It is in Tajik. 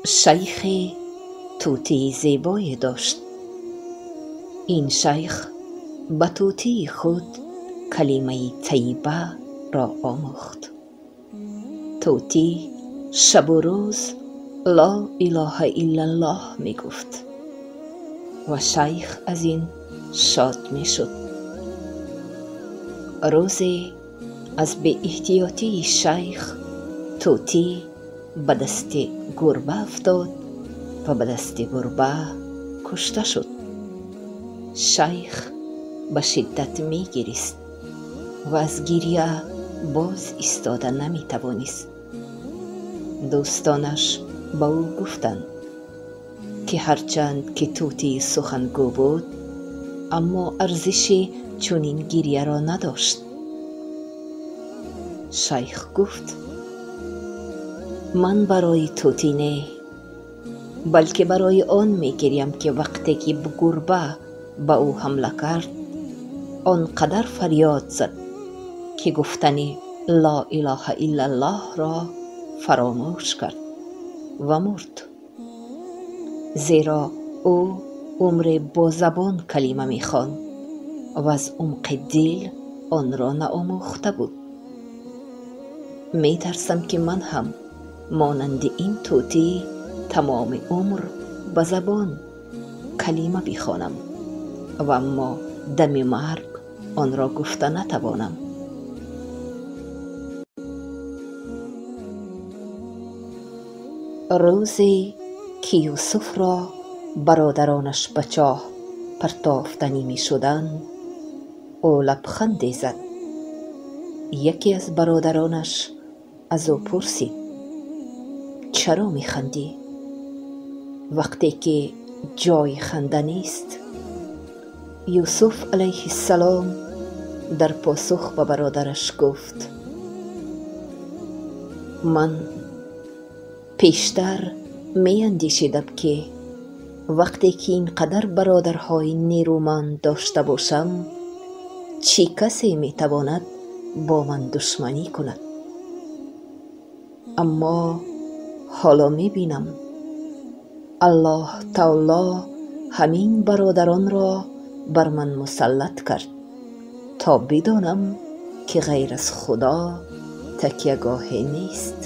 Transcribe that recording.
Шайхе тӯтии зебое дошт. Ин шайх ба тӯтии худ калимаи тайибаро омӯхт. Тӯтӣ шабу рӯз ло илоҳа иллаллоҳ мегуфт ва шайх аз ин шод мешуд. Рӯзе аз беэҳтиётии шайх тӯтӣ ба дасти гурба афтод ва ба дасти гурба кушта шуд. Шайх ба шиддат мегирист ва аз гиря боз истода наметавонист. Дӯстонаш ба ӯ гуфтанд, ки ҳарчанд ки тӯтӣ сухангӯ буд, аммо арзиши чунин гиряро надошт. Шайх гуфт: ман барои тӯтӣ не, балки барои он мегирям, ки вақте ки гурба ба ӯ ҳамла кард, он қадар фарёд зад, ки гуфтани ло илоҳа иллаллоҳро фаромӯш кард ва мурд. Зеро ӯ умре бо забон калима мехонд ва аз умқи дил онро наомӯхта буд. Метарсам, ки ман ҳам монанди ин тӯтӣ тамоми умр ба забон калима бихонам ва аммо дами марг онро гуфта натавонам. Рӯзе ки Юсуфро бародаронаш ба чоҳ партофтанӣ мешуданд, ӯ лабханде зад. Яке аз бародаронаш аз ӯ пурсид: чаро механдӣ, вақте ки ҷои ханда нест? Юсуф алайҳиссалом дар посух ба бародараш гуфт: ман пештар меандешидам, ки вақте ки ин қадар бародарҳои нерӯманд дошта бошам, чӣ касе метавонад бо ман душманӣ кунад? Аммо ҳоло мебинам, Аллоҳ таоло ҳамин бародаронро бар ман мусаллат кард, то бидонам, ки ғайр аз Худо такягоҳе нест.